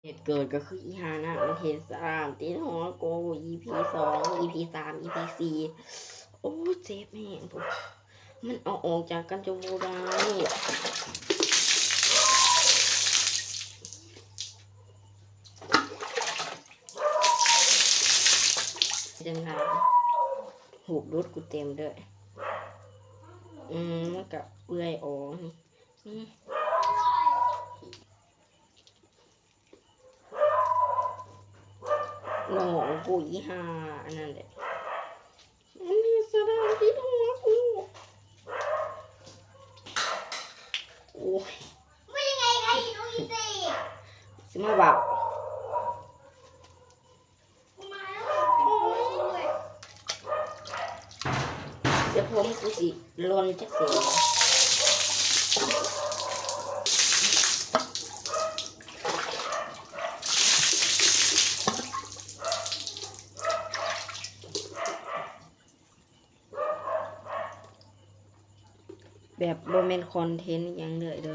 ເຫດເກີດກໍຄືອີຫ່ານັ້ນມັນເຮັດສະຫຼາມຕິດຫົວກູ ອີພີສອງ ອີພີສາມ ອີພີສີ່ ໂອ້ຍ ເຈັບແຮງພຸ້ນ ມັນເອົາອອກຈາກກັນຈົນບໍ່ໄດ້ ຈັ່ງໃດ ຮູບຫຼຸດກູເຕັມເດີ ອືມ ມັນກະເປື່ອຍອອກນີ້ ອືມ. ນ້ອງກູອີຫ່າອັນນັ້ນແຫຼະ ມັນເຮັດສະດານຕິດຫົວກູ ໂອ້ຍ ຊິມາເວົ້າ. ດຽວຜົມກູຊິຫຼົ່ນຈັກເທື່ອ ແບບບໍ່ແມ່ນຄອນເທັນຫຍັງເລີຍເດີ.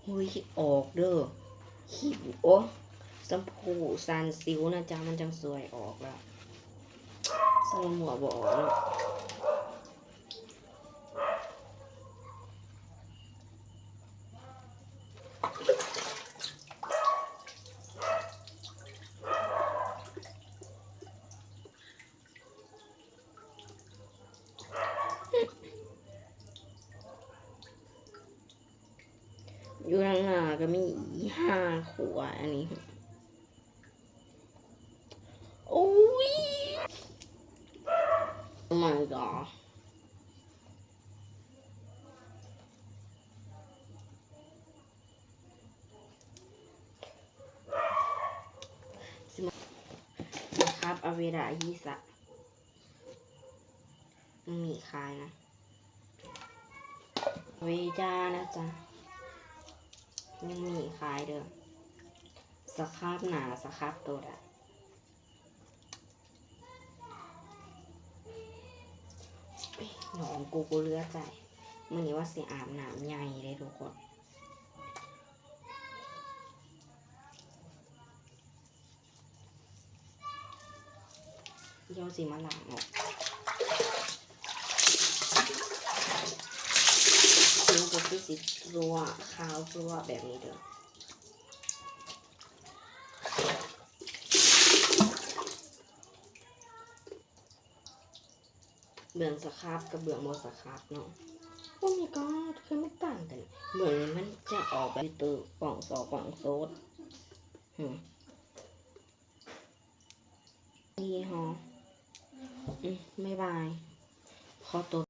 ໂອ້ຍ ອອກເດີ ຄີບ ໂອ້ ແຊມພູສັນຊິວນະຈະ ມັນຈັ່ງຊ່ວຍອອກລະ ສະໝວກບໍ່ອອກເນາະ. ຢູ່ທາງໜ້າກໍມີອີ່ຫ່າຂົວອັນນີ້ ໂອ້ຍ Oh my god. ສະຄັບອາເວດາຮີສະ ຍັງມີຂາຍນະ ເວຈານະຈະ ຍັງມີຂາຍເດີ ສະຄັບໜ້າ ສະຄັບໂຕດະ. ນ້ອງກູກູເຫຼືອໃຈ ມື້ນີ້ວ່າຊິອາບນ້ຳໃຫຍ່ເດ້ທຸກຄົນ ດຽວຊິມາລ້າງອອກ ຜິວກໍຄືຊິຮົ່ວ ຂາວຈ້ວະແບບນີ້ເດີ. ເບື້ອງສະຄັບກັບເບື້ອງບໍ່ສະຄັບເນາະ Oh my god ຄືມັນຕ່າງກັນ ເບື້ອງນີ້ມັນຈະອອກແບບຕິວໆ ປ່ອງສອກປ່ອງໂສດ ອືມ ດີເນາະ ອືມ ບາຍບາຍ ຂໍຕົວ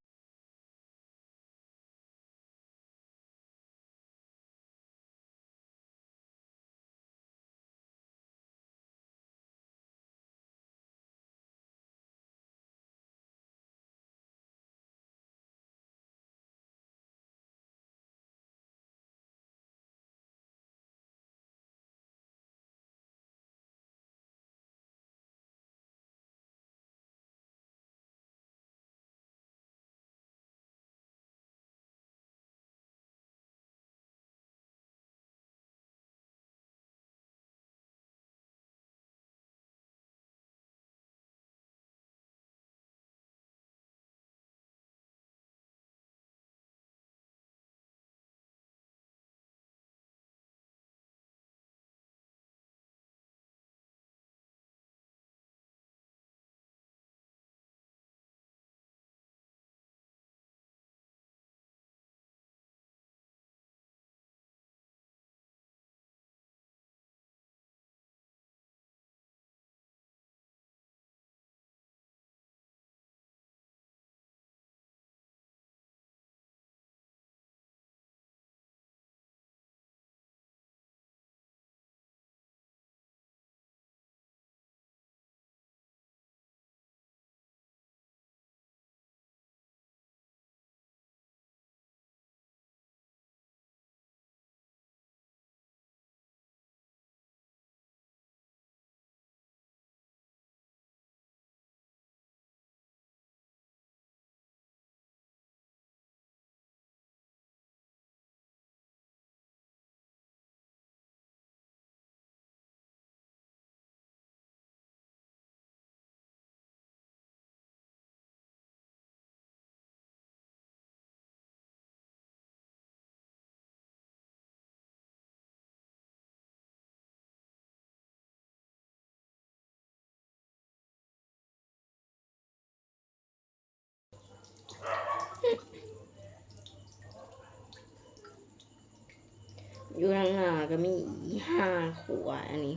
ຢູ່ທາງໜ້າກໍມີອີ່ຫ່າຂົວອັນນີ້.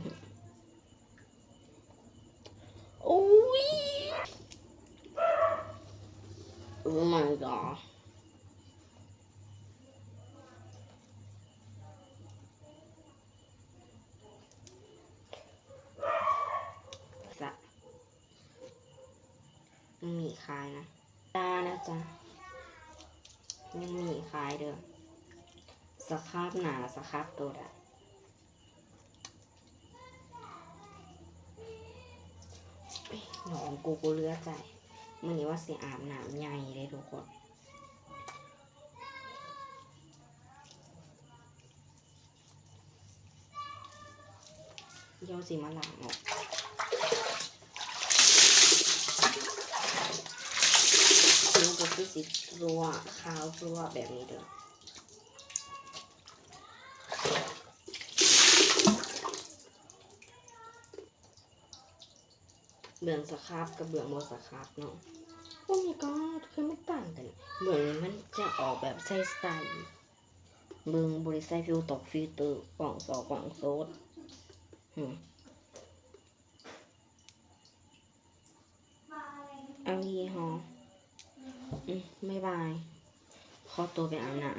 ໂອ້ຍ Oh my god. ສະ ຍັງມີຂາຍນະ ຢ່ານະຈ໊ະ ຍັງມີຂາຍເດີ້ ສະຄາບໜ້າ ສະຄາບໂຕດະ. ນ້ອງກູກູເຫຼືອໃຈ ມື້ນີ້ວ່າຊິອາບນ້ຳໃຫຍ່ເດ້ທຸກຄົນ. ດຽວຊິມາລ້າງອອກ ຜິວກໍຄືຊິຮົ່ວ ຂາວຮົ່ວແບບນີ້ເດີ້. ເບື້ອງສະຄາບກັບເບື້ອງບໍ່ສະຄາບເນາະ. Oh my god ຄືມັນຕ່າງກັນ ເບື້ອງນີ້ມັນຈະອອກແບບໃສໆ ເບິ່ງ ບໍ່ໄດ້ໃສ່ຟິວຕົກຟິວເຕີ ກວ້າງສອກກວ້າງໂສດ. ຫື ເອົາອີ່ຫໍ່ ອືມ ບາຍບາຍ ຂໍຕົວໄປອາບນ້ຳ.